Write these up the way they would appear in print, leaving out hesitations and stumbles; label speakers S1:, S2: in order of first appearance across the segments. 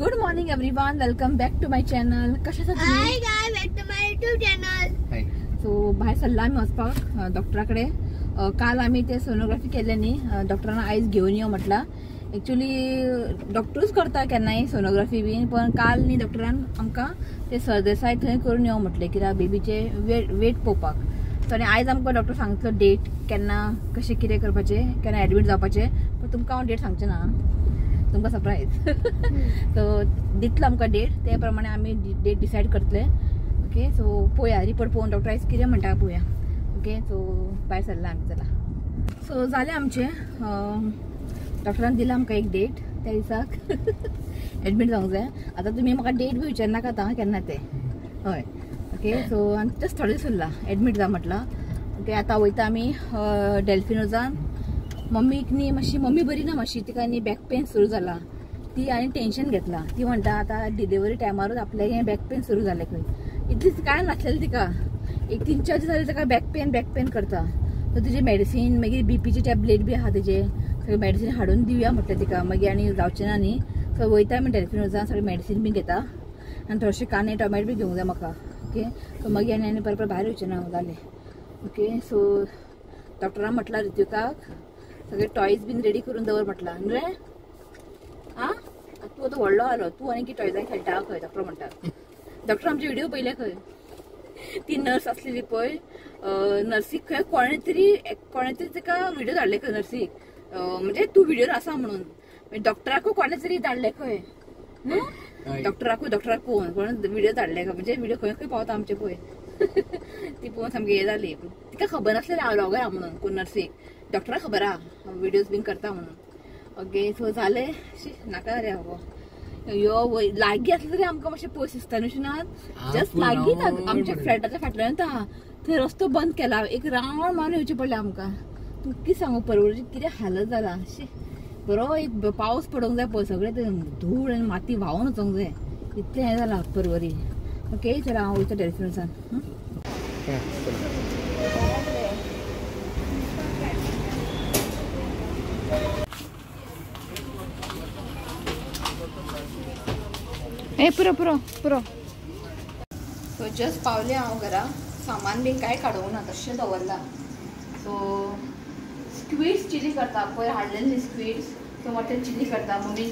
S1: Good morning everyone, welcome back to my channel. कशें आसा तुमी?
S2: Hi guys, back to my YouTube channel.
S3: Hi.
S1: So भायर सरला आमी वचपाक डॉक्टरा कडेन. काल आमी ते सोनोग्राफी केल्ले न्ही, डॉक्टरान आयज घेवन यो म्हटलां. एक्चुअली डॉक्टरूच करता केन्नाय सोनोग्राफी बीन, पण काल न्ही डॉक्टरान आमकां ते सरदेसाय थंय करून यो म्हटलें, कित्याक बेबीचे वेट पळोवपाक. सो आनी आयज आमकां डॉक्टर सांगतलो डेट केन्ना कशें कितें करपाचें, केन्ना एडमीट जावपाचें. पण तुमकां हांव डेट सांगचें ना, तुमकां सरप्रायज. सो दितलो आमकां डेट, ते प्रमाणे आमी डेट डिसायड करतले. ओके, सो पळोवया रिपोर्ट पळोवन डॉक्टर आयज कितें म्हणटा पळोवया. ओके, सो भायर सरला आमी, चला. सो जालें आमचें, डॉक्टरान दिला आमकां एक डेट, त्या दिसाक एडमीट जावंक जाय. आतां तुमी म्हाका डेट बी विचारनाका आतां केन्ना तें. हय, ओके. सो आनी जस्ट थोडे दीस उरला एडमीट जा म्हटलां. ओके, आतां वयता आमी डेल्फिनोजान. मम्मीक न्ही मातशी, मम्मी बरी ना मातशी, तिका न्ही बॅक पेन सुरू जाला. ती आनी टेंशन घेतलां. ती म्हणटा आतां डिलिव्हरी टायमारूच आपल्याक हें बॅक पेन सुरू जालें खंय. इतलीच कांय नासलेलें तिका, एक 3-4 दीस जाले ताका बॅक पेन बॅक पेन करता. सो तिजे मेडिसीन, मागीर बीपीची टॅबलेट बी आहा तिजे, सगळें मेडिसीन हाडून दिवया म्हटलें तिका. मागीर आनी जावचें ना न्ही, सो वयता आमी डेल्फिनोजान, सगळें मेडिसीन बी घेता आनी थोडेशे कांदे टोमॅटो बी घेवंक जाय म्हाका. ओके, सो मागीर आनी आनी परत परत भायर वयचें ना जालें. ओके, सो डॉक्टरान म्हटलां ऋत्विकाक सगळे टॉयज बीन रेडी करून दवर म्हटलां न्हू रे. आं, तूं आतां व्हडलो आलो, तूं आनी कितें टॉयजान खेळटा खंय, डॉक्टर म्हणटा. डॉक्टर आमचे व्हिडिओ पळयले खंय, ती नर्स आसलेली पळय, नर्सीक खंय कोणें तरी तिका व्हिडिओ धाडले खंय नर्सीक, म्हणजे तूं व्हिडिओर आसा म्हणून. डॉक्टराकूय कोणें तरी धाडले खंय, डॉक्टराकूय डॉक्टराक पळोवन कोणें व्हिडिओ धाडले खंय, म्हणजे व्हिडिओ खंय खंय पावता आमचे पळय. ती पळोवन सामकी हें जाली, तिका खबर नासलें हांव व्लॉगर आहा म्हणून, कोण नर्सीक, डॉक्टराक खबर आहा व्हिडिओज बीन करता म्हणून. ओके, सो जालें. नाका रे हो यो लागीं आसलें तरी आमकां मातशें पयस दिसता न्हू ना, जस्ट लागीं आमच्या फ्लॅटाच्या फाटल्यान येता थंय रस्तो बंद केला, एक रावंड मारून येवचें पडलें आमकां. तुका कितें सांगू, परवरीची कितें हालत जाला. बरो एक पावस पडूंक जाय पळय, सगळें धूळ आनी माती व्हांवून वचोंक जाय, इतलें हें जालां परवरी. ओके, चला हांव वयता डेल्फिनोसान. ए पुरो पुरो पुरो. सो जस्ट पावलें हांव घरा, सामान बीन कांय काडूंक ना, तशें दवरलां. सो स्क्विड्स चिली करता, पयर हाडलेले न्ही स्क्विड्स, सो म्हटलें चिली करता. मम्मी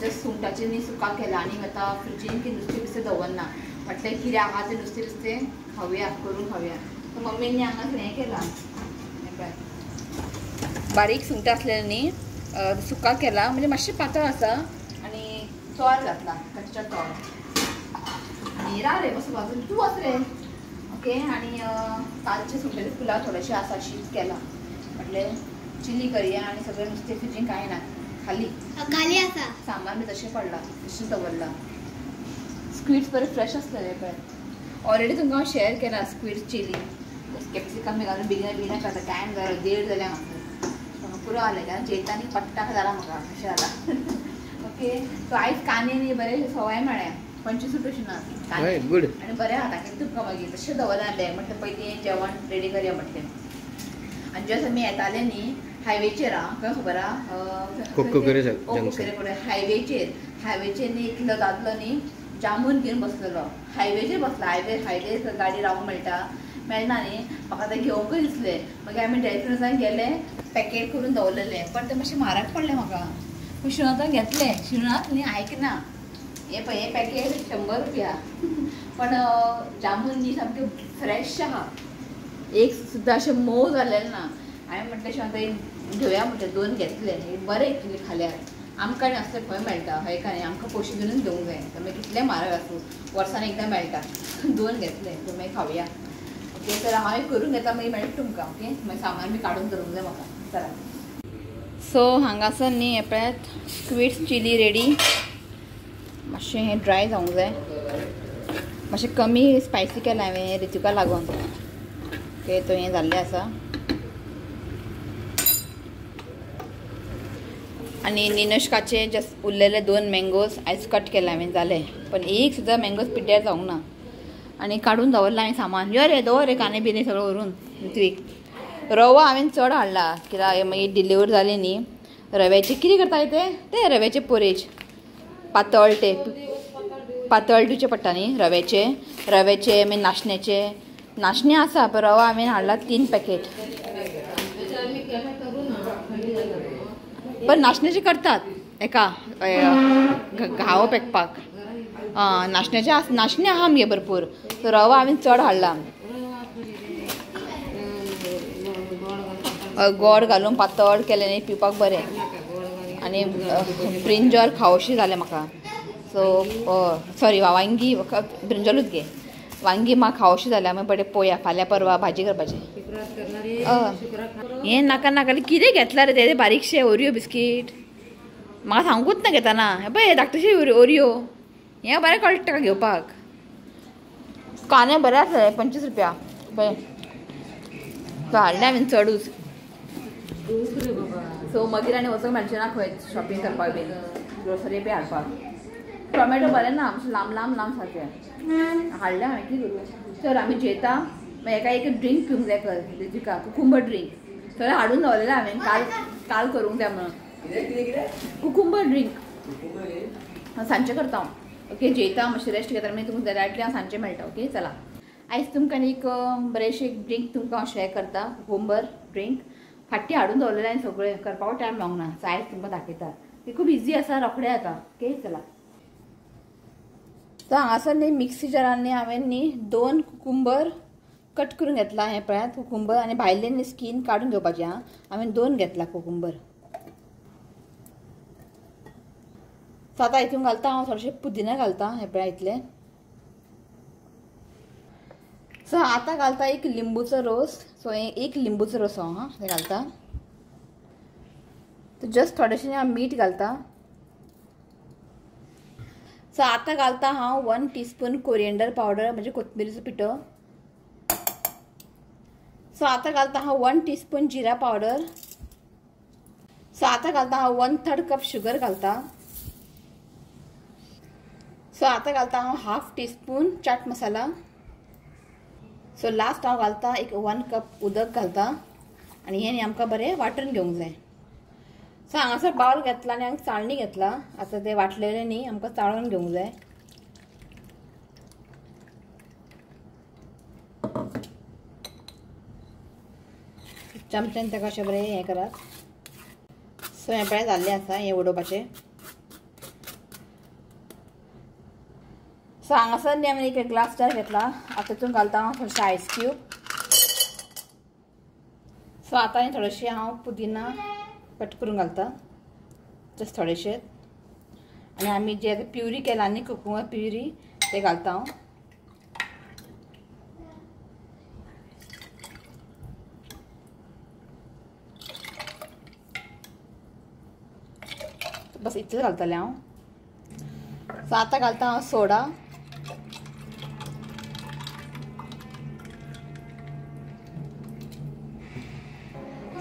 S1: जस्ट सुंगटाचें न्ही सुका केलां आनी आतां फ्रिजीन की नुस्तें बिस्तें दवरना, म्हटलें कितें आहा तें नुस्तें बिस्तें खावया, करून खावया. सो मम्मीन न्ही हांगा हें केलां, बारीक सुंगटां आसलेलें न्ही सुका केला, म्हणजे मातशें पातळ आसा आनी तोर घातला, कच्चा तोर. आनी राव रे बस बाजून तूं वच रे. ओके, आनी कालचे सुंगटाचे पुलाव थोडेशे आसा, शीत केला, म्हटलें चिली करया. आनी सगळें नुस्तें फ्रिजीन कांय ना, खाली
S2: खाली आसा,
S1: सामान बी तशें पडलां, तशें दवरलां. स्क्विड्स बरें फ्रेश आसलेले पळय, ऑलरेडी तुमकां हांव शेअर केला स्क्विड्स चिली. कॅप्सिकम बी घालून बेगीन बेगीन करता, टायम जालो, देड जालें म्हाका, पुरो जालें कारण जेयता आनी पट्टा जाला म्हाका, अशें जाला. ओके, सो आयज कांदे न्ही बरे सवाय मेळ्ळ्या, 25 रुपये ना कांदे, आनी बरें आहा दाखयता तुमकां मागीर. तशें दवरलां बॅग, म्हटलें पयलीं जेवण रेडी करया म्हटलें. आनी जस्ट आमी येताले न्ही हायवेचेर, आं खंय खबर आहा, हायवेचेर, हायवेचेर न्ही एकलो दादलो न्ही जामून घेवन बसलेलो, हायवेचेर बसला. हायवे हायवे गाडी रावंक मेळटा मेळना न्ही, म्हाका तें घेवंकूय दिसलें. मागीर आमी डेल्फिनोसान गेले, पॅकेट करून दवरलेलें, पण तें मातशें म्हारग पडलें म्हाका. पूण शिवनाथान घेतलें, शिवनाथ न्ही आयकना, हें पळय हें पॅकेट 100 रुपया, पण जामून न्ही सामकें फ्रेश आहा, एक सुद्दां अशें मोव जालेलें ना. हांवें म्हटलें शिवनाथ घेवया म्हटलें, 2 घेतले, बरें एक्चुली खाल्यार. आमकां आनी असलें खंय मेळटा, हय काय न्ही, आमकां पयशे दिवनूच घेवंक जाय, मागीर कितलें म्हारग आसूं, वर्सान एकदां मेळटा. 2 घेतले, मागीर खावया. ओके, तर हांव करून घेता, मागीर मेळटा तुमकां. ओके, मागीर सामान बी काडून दवरूंक जाय म्हाका, चला. सो हांगासर न्ही हें पळयात स्क्विड्स चिली रेडी. मातशें हें ड्राय जावंक जाय, मातशें कमी स्पायसी केलां हांवें ऋत्विका लागून. ओके, तो हें जाल्लें आसा. आनी निनुष्काचे जस्ट उरलेले 2 मँगोज आयज कट केला हांवें, जालें. पण एक सुद्दां मँगोज पिड्ड्यार जावंक ना. आनी काडून दवरलां हांवें सामान, यो रे दवर रे कांदे बिंदे सगळें व्हरून. ऋत्विक रवो हांवें चड हाडला, कित्याक मागीर डिलिव्हर जाली न्ही, रव्याचे कितें करता ते, ते रव्याचे पोरेज. पातळ ते पातळ दिवचे पडटा न्ही रव्याचे रव्याचे मागीर नाशण्याचे नाशणे आसा पण रवा हांवें हाडला 3 पॅकेट पण नाशण्याचे करतात एका घावो पेकपाक नाशण्याचे नाशणे आहा आमगे भरपूर सो रवा हांवें चड हाडला गोड घालून पातळ केलें न्ही पिवपाक बरें आनी ब्रिंजॉल खावोशी जालें म्हाका सो सॉरी वांगी ब्रिंजॉलूच गे वांगी म्हाका खावोशी जाल्या मागीर बरें पोया फाल्यां परवा भाजी करपाची हें नाका नाका कितें घेतलां रे तें बारीकशें ओरियो बिस्कीट म्हाका सांगूच ना घेतना हें पळय धाकटेशें ओरियो हें बरें कळटा घेवपाक कांदे बरें आसा 25 रुपया पळय हाडलें हांवें चडूच सो मागीर आनी वचूंक मेळचें ना खंय शॉपिंग करपाक बीन ग्रोसरी बी हाडपाक टोमॅटो बरें ना लांब लांब लांब सारकें हाडलें हांवें कितें करूं तर आमी जेता मागीर एका एक ड्रिंक पिवंक जाय कर तिका कुकुंबर ड्रिंक सगळें हाडून दवरलेलें हांवें काल काल करूंक जाय म्हणून कुकुंबर ड्रिंक सांजचें करता हांव ओके जेता मातशें रेस्ट घेता मागीर तुमकां डायरेक्टली हांव सांजचें मेळटा ओके चला आयज तुमकां एक बरेंशें एक ड्रिंक तुमकां हांव शेअर करता कुकुंबर ड्रिंक फाटी हाडून दवरलेलें हांवें सगळें करपाक टायम लागना ना सो आयज तुमकां दाखयता ती खूब इजी आसा रोखडें जाता ओके चला सो हांगासर न्ही मिक्सी जारान न्ही हांवें न्ही 2 कुकुंबर कट करून घेतला हें पळयात कुकुंबर आनी भायले न्ही स्कीन काडून घेवपाची आं हांवें 2 घेतला कुकुंबर सो आतां हितून घालता हांव थोडेशें पुदिना घालता हें पळया इतलें सो आतां घालता एक लिंबूचो रोस सो एक लिंबूचो रोस हांव हां तें घालता जस्ट थोडेशें हांव मीठ घालता सो आतां घालता हांव 1 टीस्पून कोरिएंडर पावडर म्हणजे कोथमिरीचो पिठो सो आतां घालता हांव 1 टीस्पून जिरा पावडर सो आतां घालता हांव 1/3 कप शुगर घालता सो आतां घालता हांव 1/2 teaspoon chaat masala so last हांव घालता एक 1 कप उदक घालता आनी हें न्ही आमकां बरें वांटून घेवंक जाय सो हांगासर बावल घेतला आनी हांगा चाळणी घेतला आतां ते वांटलेले न्ही आमकां चाळून घेवंक जाय चमच्यान ताका अशें बरें हें करात सो हें पळय जाल्लें आसा हें उडोवपाचें सो हांगासर न्ही हांवें एक ग्लास जार घेतला आतां तितून घालता हांव थोडेशें आयस क्यूब सो आतां न्ही थोडेशें हांव पुदिना कट करून घालता जस्ट थोडेशें आनी आमी जे आतां प्युरी केला न्ही कुकुमा प्युरी ते घालता हांव बस इतलें घालतलें हांव सो आतां घालता हांव सोडा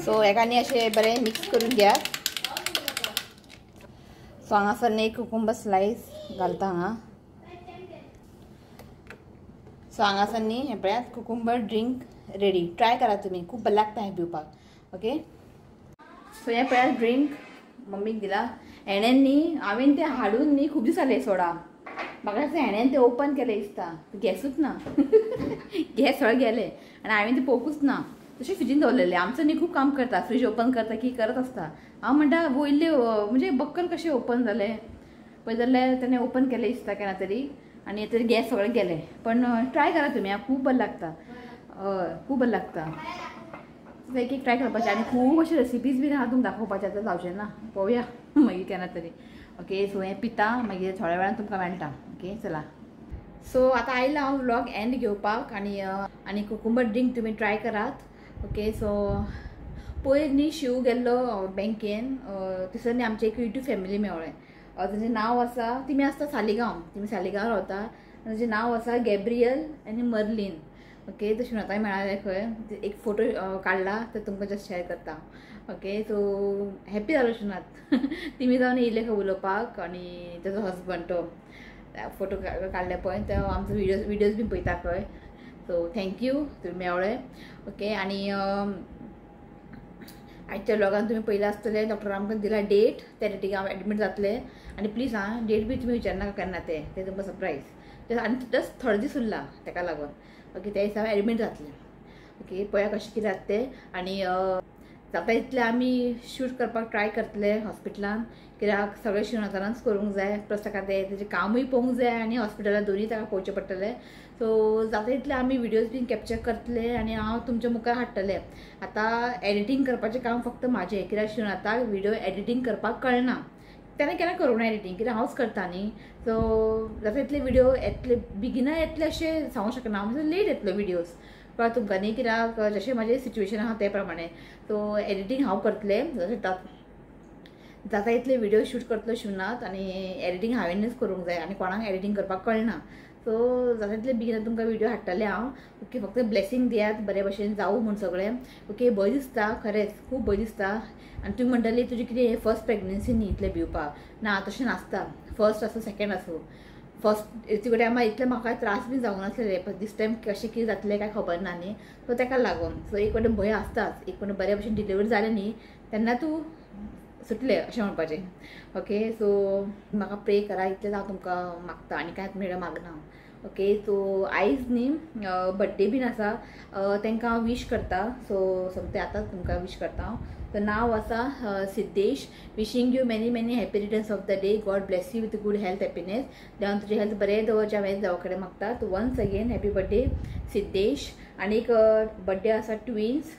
S1: सो हेका न्ही अशें बरें मिक्स करून घेयात सो हांगासर न्ही कुकुंबर स्लायस घालता हांगा सो हांगासर न्ही हें पळयात कुकुंबर ड्रिंक रेडी ट्राय करात तुमी खूब बरें लागता हें पिवपाक ओके सो हें पळयात ड्रिंक मम्मीक दिला हेणें न्ही हांवें तें हाडून न्ही खूब दीस जाले सोडा म्हाका दिसता हेणें तें ओपन केलें दिसता गॅसूच ना गॅस सगळें गेलें आनी हांवें तें पळोवंकूच ना तशें फ्रिजीन दवरलेलें आमचो न्ही खूब काम करता फ्रीज ओपन करता की करत आसता हांव म्हणटा वयले म्हणजे बक्कल कशें ओपन जालें पळय जाल्यार तेणें ओपन केलें दिसता केन्ना तरी आनी तरी गॅस सगळें गेलें पण ट्राय करा तुमी खूब बरें लागता हय खूब बरें लागता एक एक ट्राय करपाचें आनी खूब अशे रेसिपीज बीन आहा तुमकां दाखोवपाचें आतां जावचें ना पळोवया मागीर केन्ना तरी ओके सो हें पिता मागीर थोड्या वेळान तुमकां मेळटा ओके चला सो आतां आयला हांव व्लॉग एंड घेवपाक आनी आनी कुकुंबर ड्रिंक तुमी ट्राय करात ओके सो पयर न्ही शिव गेल्लो बँकेन थंयसर न्ही आमचें एक यूट्यूब फॅमिली मेवळें तांचें नांव आसा तिमी आसता सालिगांव तिमी सालिगांव रावता तांचें नांव आसा गॅब्रियल आनी मर्लीन ओके तो शिवनाथाक मेळ्ळा खंय एक फोटो काडला तो तुमकां जस्ट शेअर करता ओके सो हॅप्पी जालो शिवनाथ तिमी जावन येयले खंय उलोवपाक आनी ताजो हजबंड तो फोटो काडले पळय तो आमचो विडियोज बीन पळयता खंय सो thank you तुमी मेवळे ओके आनी आयच्या व्लॉगान तुमी पयलें आसतलें डॉक्टरान आमकां दिला डेट, त्या डेटीक हांव एडमीट जातलें. आनी प्लीज आं डेट बी तुमी विचारनाका केन्ना तें, तें तुमकां सरप्रायज. आनी जस्ट थोडे दीस उरला तेका लागून. ओके त्या दिसा हांव एडमीट जातलें. ओके पळया कशें कितें जाता तें. आनी जाता तितलें आमी शूट करपाक ट्राय करतले हॉस्पिटलान, कित्याक सगळें शिवनाथानच करूंक जाय, प्लस ताका तें तेजें कामूय पळोवंक जाय आनी हॉस्पिटलान दोनूय ताका पळोवचें पडटलें. सो जाता तितलें आमी विडियोज बीन कॅप्चर करतले आनी हांव तुमच्या मुखार हाडटलें. आतां एडिटींग करपाचें काम फक्त म्हाजें, कित्याक शिवनाथाक विडियो एडिटींग करपाक कळना, तेणें केन्ना करूंक ना एडिटींग, कित्याक हांवच करता न्ही. सो जाता तितले विडियो येतले बेगिना येतले अशें सांगूंक शकना, म्हणजे लेट येतलो विडियोज कळ्ळें तुमकां न्ही, कित्याक जशें म्हाजें सिच्युएशन आहा ते प्रमाणे. सो एडिटींग हांव करतलें, जाता इतले विडियो शूट करतलो शिवनाथ आनी एडिटींग हांवेनूच करूंक जाय आनी कोणाक एडिटींग करपाक कळना. सो जाता तितले बेगीन तुमकां विडियो हाडटलें हांव. ओके फक्त ब्लेसींग दियात, बरे भशेन जावं म्हूण सगळें. ओके भंय दिसता, खरेंच खूब भंय दिसता. आनी तुमी म्हणटली तुजी कितें फर्स्ट प्रेगनन्सी न्ही इतलें भिवपाक, ना तशें नासता, फर्स्ट आसूं सेकेंड आसूं. फर्स्ट तिकडे टायमार इतले म्हाका त्रास बी जावंक नासलेले, पण दीस टायम कशें कितें जातलें काय खबर ना न्ही, सो तेका लागून. सो एक वटेन भंय आसताच, एक वटेन बरे भशेन डिलिव्हरी जालें न्ही तेन्ना तूं सुटलें अशें म्हणपाचें. ओके सो म्हाका प्रे करा, इतलेंच हांव तुमकां मागता आनी कांय तुमचे कडेन मागना. ओके सो आयज न्ही बड्डे बीन आसा, तांकां हांव वीश करता. सो सोमतें आतांच तुमकां वीश करता हांव. सो नांव आसा Siddhesh. Wishing you many many happy returns of the day. God bless you with good health, happiness. देवान तुजें हेल्थ बरें दवरचें हांवें देवा कडेन मागता. Once again happy birthday Siddhesh. आनी एक बड्डे आसा ट्विन्स.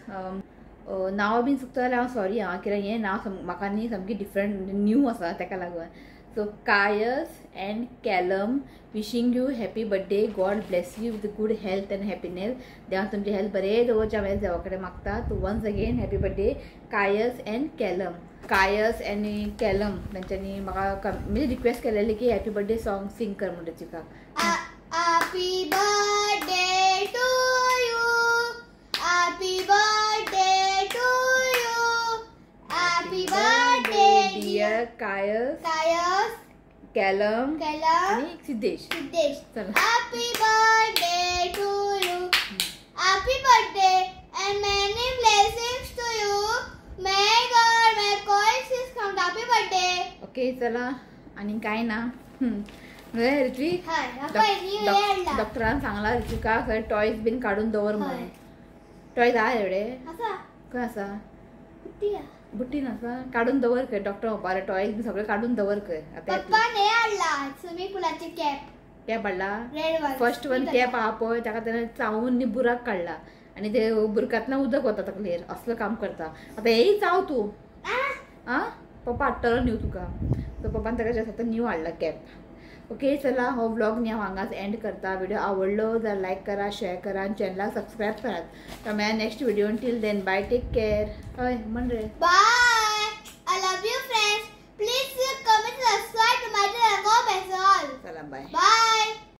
S1: नांव बीन चुकता जाल्यार हांव सॉरी आं, कित्याक हें नांव म्हाका न्ही सामकें डिफरंट न्यू आसा तेका लागून. So Caius and Callum, wishing you happy birthday. God bless you with good health and happiness. देवान तुमचें हेल्थ बरें दवरचें हांवें देवा कडेन मागता. Once again happy birthday Caius and Callum. Caius आनी कॅलम तांच्यांनी म्हाका म्हणजे रिक्वेस्ट केलेली की हॅपी बर्थडे सॉंग सिंग कर म्हणटा चिका.
S2: Happy birthday to you, happy birthday to you, happy birthday
S1: dear Caius,
S2: Caius,
S1: Callum आणि Siddhesh.
S2: Siddhesh, happy birthday to you, happy birthday and many blessings to you. May God may coexist come happy birthday.
S1: Okay चला आणि काय ना ऋत्विक डॉक्टरान सांगला ऋत्विका खंय toys बीन काडून दवर म्हणून. टॉयज आहा एवढे खंय आसा, बुट्टीन आसा, काडून दवर खंय. डॉक्टर म्हणपा टॉयज बी सगळें काडून दवर खंय.
S2: पप्पान हें हाडला स्विमींग पुलाची कॅप,
S1: कॅप हाडला फर्स्ट वन कॅप आहा पळय, ताका तेणें चावून न्ही बुराक काडला आनी ते बुरकांतल्यान उदक वता तकलेर, असलें काम करता. आतां हेंय चाव तूं आं, पप्पा हाडटलो न्हू तुका. सो पप्पान ताका आतां न्यू हाडला कॅप. ओके चला हो व्लॉग न्ही हांव हांगाच एंड करता. व्हिडिओ आवडलो जाल्यार लायक करा, शेअर करा आनी चॅनलाक सबस्क्रायब करात. तर मेळया next video. Till then bye, take care. हय म्हण रे,
S2: बाय.